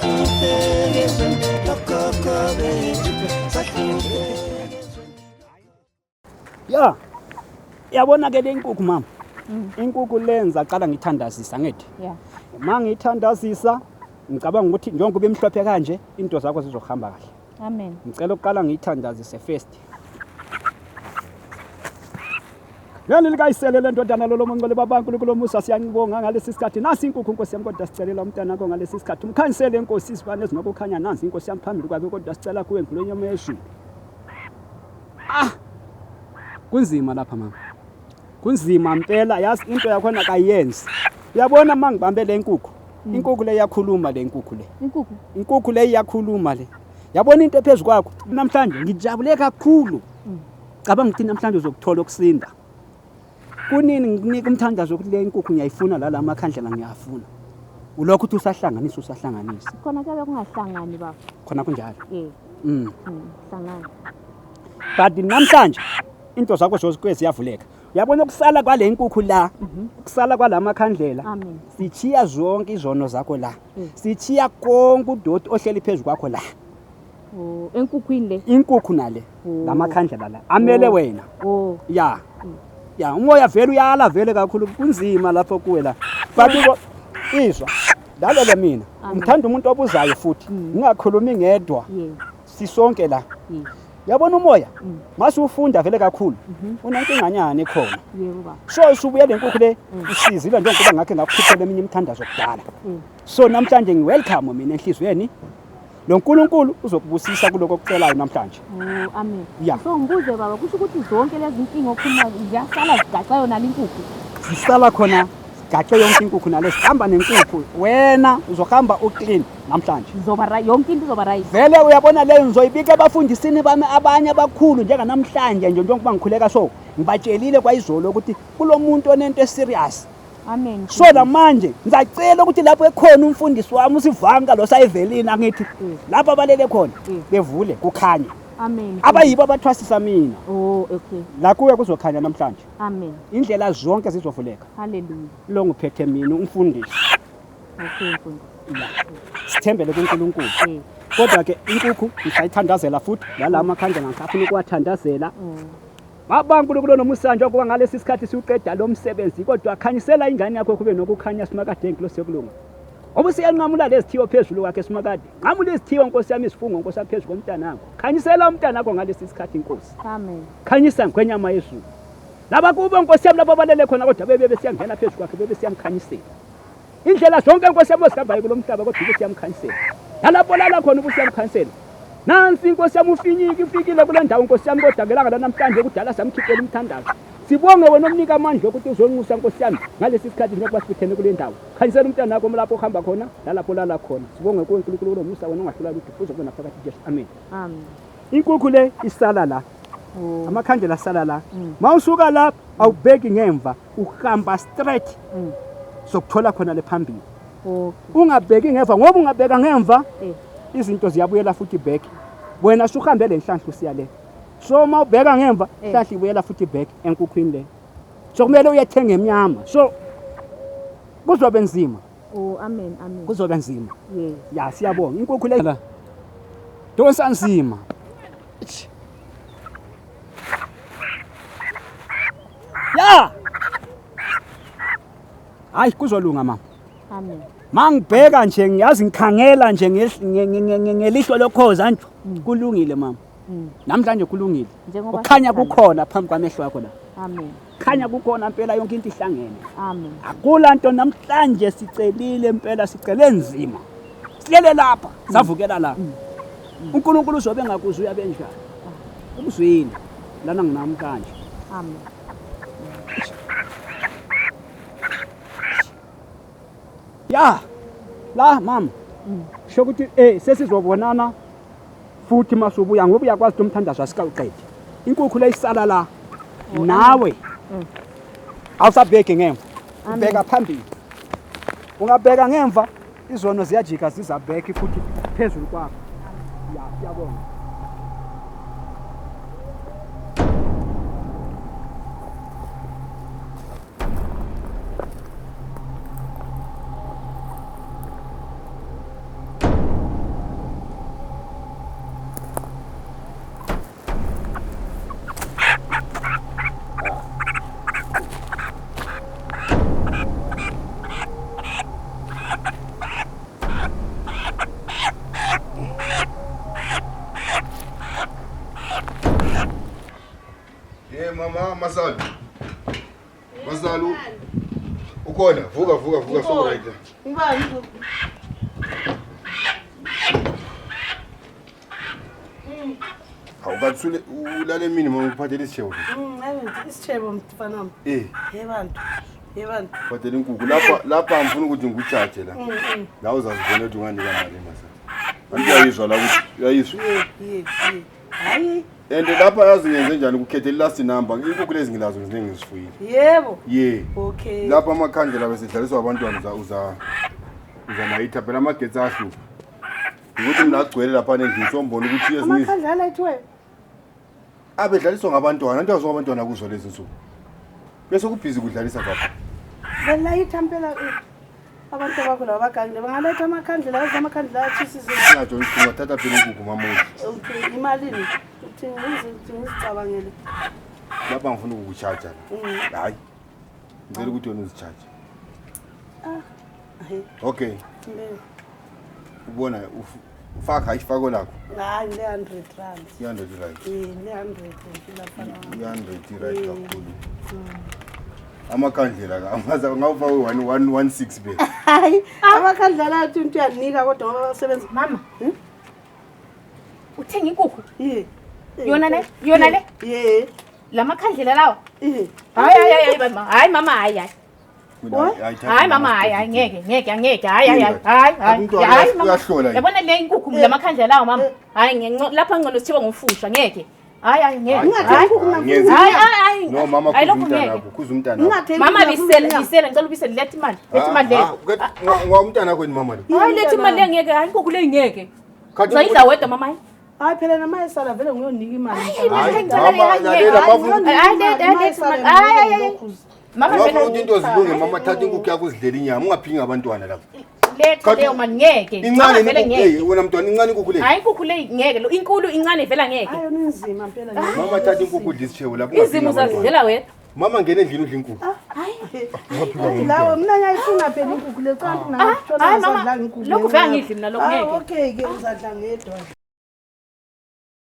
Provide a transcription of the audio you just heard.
Sahlupheke ezweni lokhokho bethu, sahlupheke ezweni. Ya. Yabona ke le nkukhu mama. Inkukhu lenza qala ngithandazisa ngithi. Yeah. Uma ngithandazisa ngicabanga ukuthi njengoba imhlophe kanje into zakho zizohamba kahle. Amen. Ngicela ukuqala ngiyithandazise first. Ngani likayisele le ndodana lolo mongcwele baba uNkulunkulu omusa siyangibonga ngalesi sikhathi nasi inkukhu Nkosi yami kodwa sicelela umntanakho ngalesi sikhathi umkhanyisele Nkosi izibane ezinokukhanya nansi inkosi yami phambili kwakhe kodwa sicela kuwe ngulonyama yezulu. Ah! Kunzima lapha mama. Kunzima mpela yazi into yakhona kayenzi. Uyabona uma ngibambe le nkukhu. Inkukhu le iyakhuluma le nkukhu le. Inkukhu. Inkukhu le iyakhuluma le. Yabona into ephezu kwakho namhlanje ngijabule kakhulu. Cabanga ukuthi namhlanje uzokuthola ukusinda. Kunini ngikunika umthandazo ukuthi le inkukhu ngiyayifuna la lamakhandlela ngiyafuna. Ulokhu uthi usahlanganisa usahlanganisa. Khona kuyabe kungahlangani baba. Khona kunjalo. Eh. Mm. Hlangana. But namhlanje into zakho zozikwe ziyavuleka. Uyabona ukusala kwale nkukhu la, ukusala kwalamakhandlela. Amen. Sichiya zonke izono zakho la. Sichiya konke udoti ohleli phezu kwakho la. Oh, enkukhwini le. Inkukhu nale Oh. lamakhandlela la amele Oh. wena. Oh. Ya. Ya, umoya vele uyala vele kakhulu kunzima lapho kuwe la. But izwa lalele mina. Amen. Ngithanda umuntu obuzayo futhi. Ngingakhulumi ngedwa. Yes. Sisonke la. Yes. Yabona umoya? Mase ufunda vele kakhulu. Unenkinganyana ekhona. Yebo baba. So usubuye le nkukhu le usizile njengoba ngakhe ngakukhuphela eminye imithandazo kudala. So namhlanje ngiwelcome mina enhliziyweni. Lo nkulunkulu uzokubusisa kuloko okucelayo namhlanje. Oh, amen. Yeah. So ngibuze baba kusho ukuthi zonke lezi nkinga okhuluma ziyasala zigaxa yona le nkukhu. Sisala khona sigaxe yonke inkukhu nale sihamba nenkukhu wena uzohamba uclean namhlanje. Izoba right yonke into izoba right. Vele uyabona leyo ngizoyibika ebafundisini bami abanye abakhulu njenganamhlanje nje njengoba ngikhuleka so ngibatshelile kwayizolo ukuthi kulo muntu onento eserious. Amen. So namanje ngizacela ukuthi lapho ekhona umfundisi wami uSivanka lo sayivelini angithi lapho abalele khona bevule kukhanye. Amen. Abayibo abathwasisa mina. Oh, okay. La kuwe kuzokhanya namhlanje. Amen. Indlela zonke zizovuleka. Hallelujah. Lo ngiphethe mina umfundisi. Okay, mfundisi. Sithembele kuNkulunkulu. Kodwa ke inkukhu ngisayithandazela futhi lala amakhandlela ngisafuna ukuwathandazela. Baba uNkulunkulu nomusa njengoba ngalesi sikhathi siwuqeda lo msebenzi kodwa khanyisela ingane yakho kube nokukhanya simakade ingilosi yokulunga. Ngoba usiyanqamula lezithiyo phezulu kwakhe simakade. Nqamula izithiyo Nkosi yami izifungo Nkosi yami phezu komntanakho. Khanyisela umntanakho ngalesi sikhathi Nkosi. Amen. Khanyisa ngwenyama yezulu. Laba kubo Nkosi yami lapho balele khona kodwa bebe besiyangena phezu kwakhe bebe siyamkhanyisela. Indlela zonke Nkosi yami ozihambayo kulo mhlaba kodwa ube siyamkhanyisela. Nalapho lala khona ube siyamkhanyisela. Nansi inkosi yami ufinyike ifikile kule ndawo Nkosi yami kodwa ngelanga lanamhlanje kudala samkhiphela umthandazo. Sibonge wena omnika amandla okuthi uzonxusa Nkosi yami ngalesi sikhathi njengoba sibuthene kule ndawo. Khanyisela umntana wakho lapho ohamba khona nalapho lala khona. Sibonge kuwe uNkulunkulu lomusa wena ongahlula lutho uzokuba naphakathi Jesu. Amen. Amen. Inkukhu le isala la. Oh. Amakhandlela asala la. Mawusuka lapha awubheki ngemva uhamba straight. Sokuthola khona le phambili. Okay. Ungabheki ngemva ngoba ungabheka ngemva Eh. izinto ziyabuyela futhi back. Wena suhambe le nhlanhla usiya le. So uma ubheka ngemva Eh. inhlanhla ibuyela futhi back enkukhwini le. So kumele uyethenga emnyama. So kuzobe nzima, Oh, amen, amen. kuzobe nzima. Yes. Ya siyabonga. Inkukhu le donsa nzima. Ya! Hayi kuzolunga mama. Amen. Mangibheka nje ngiyazi ngikhangela nje ngelihlo lokhoza nje kulungile mama. Namhlanje kulungile. Njengoba Kukhanya sithanda. kukhona phambi kwamehlo akho la. Amen. Khanya kukhona impela yonke into ihlangene. Amen. Akula nto namhlanje sicelile impela sicele nzima. Silele lapha savukela la. uNkulunkulu uzobe engakuzwa uyabe njani. Ukuzwile lana nginamhlanje. Amen. Ya. La mama. Sho ukuthi sesizobonana futhi masubuya ngoba uyakwazi ukuthi umthandazo asikawuqedi. Inkukhu le isala la. Nawe. Awusabheki ngemva. Ubheka phambili. Ungabheka ngemva izono ziyajika zizabheki futhi phezulu kwakho. Ya, siyabonga. Mama Masalu. Masalu. Ukhona, vuka vuka vuka so right. Ngubani? Hawu kanti sule ulale emini mama ngikuphathele isishebo. Isishebo mfana wami. Eh, Ye bantu. Ye bantu. phathele inkukhu. Lapha lapha ngifuna ukuthi ngikujaje la. La uzazibona ukuthi unganika mali Masalu. Anti uyayizwa la ukuthi uyayizwa. Ye ye ye. Hayi. And lapha yazi ngenze njani kukhethela last number. Inkukhu lezi ngilazo ngizinengi ngizifuyile. Yebo. Ye. Okay. Lapha amakhandlela besidlaliswa abantwana uza uza uzalayitha phela amagetsi ahlupha. Ukuthi mina agcwele lapha endlini sombona ukuthi ezinye Amakhandlela alayithiwe. abedlaliswa ngabantwana anti wazi abantwana kuzwa lezi nsuku bese kubhizi kudlalisa baba Balayitha mpela abantu abakho laba bagangile bangalayitha amakhandlela azi amakhandlela atshisa izinto. singatsho ungathatha phela inkukhu mamuzi Okay, imalini? Uthi ngizi ngizicabangele. lapha ngifuna ukukutshaja la hayi ngicela ukuthi wena uzitshaje Ah. Hayi. okay Mbe. ubona ufaka hayi ifako lakho Hayi le 100 rand. i-hundred right Eh, le 100 mpela mfana wami. i-hundred right kakhulu amakhandlela ka amaza ngawufake one one one six be Hayi, amakhandlela athi into uyanika kodwa ngoba basebenza. Mama. Uthenga inkukhu. Ye. Yona le? Yona le? Ye. Lamakhandlela lawa. Eh. Hayi hayi hayi mama. Hayi mama hayi hayi. Mina, hayi, thatha Hayi mama hayi hayi ngeke ngeke angeke hayi hayi hayi hayi hayi. Umntwana Hayi mama. uyahlola yini? Yabona le inkukhu lamakhandlela lawa mama. Hayi lapha ngcono sithiwa ngufushwa ngeke. Hayi hayi ngeke. Ungathengi Hayi. inkukhu mina Ngenze- Hayi hayi hayi. no mama Hayi khuza lokhu ngeke. umntanakho khuza umntanakho Ngingathengi Mama inkukhu, bisela mina. bisela ngicela ubisele letha imali. Letha imali le. ngoba umntanakho yini mama lo Hayi letha imali le ngeke. Hayi inkukhu le ngeke. Khathi Uzayidla wedwa mama hayi. Hayi phela nama esala vele ngiyonika imali. Hayi, Hayi, ngicela mama, hayi, lalela, ngeke. bafuna- Hayi, hayi, letha imali. Hayi, hayi, hayi. Mama Ungafuna vele ukuthi into zilunge mama thatha inkukhu yakho uzidlele inyama ungaphingi abantwana lapha letha Khathi- leyo mali ngeke. Mama incane vele inkukhu ngeke. hey wena mntwana incane inkukhu le Hayi inkukhu le ngeke lo inkulu incane vela ngeke. Hayi yona inzima mpela. mama thatha inkukhu udle isishebo lapha ungaphingi Izimo abantwana. uzazidlela wedwa. mama ngena endlini udle inkukhu Hayi lawo mina ngiyayifuna phela inkukhu le cha Ah, hayi mama, lokhu vele angidli mina, lokhu ngeke. Okay ke uzadla ngedwa.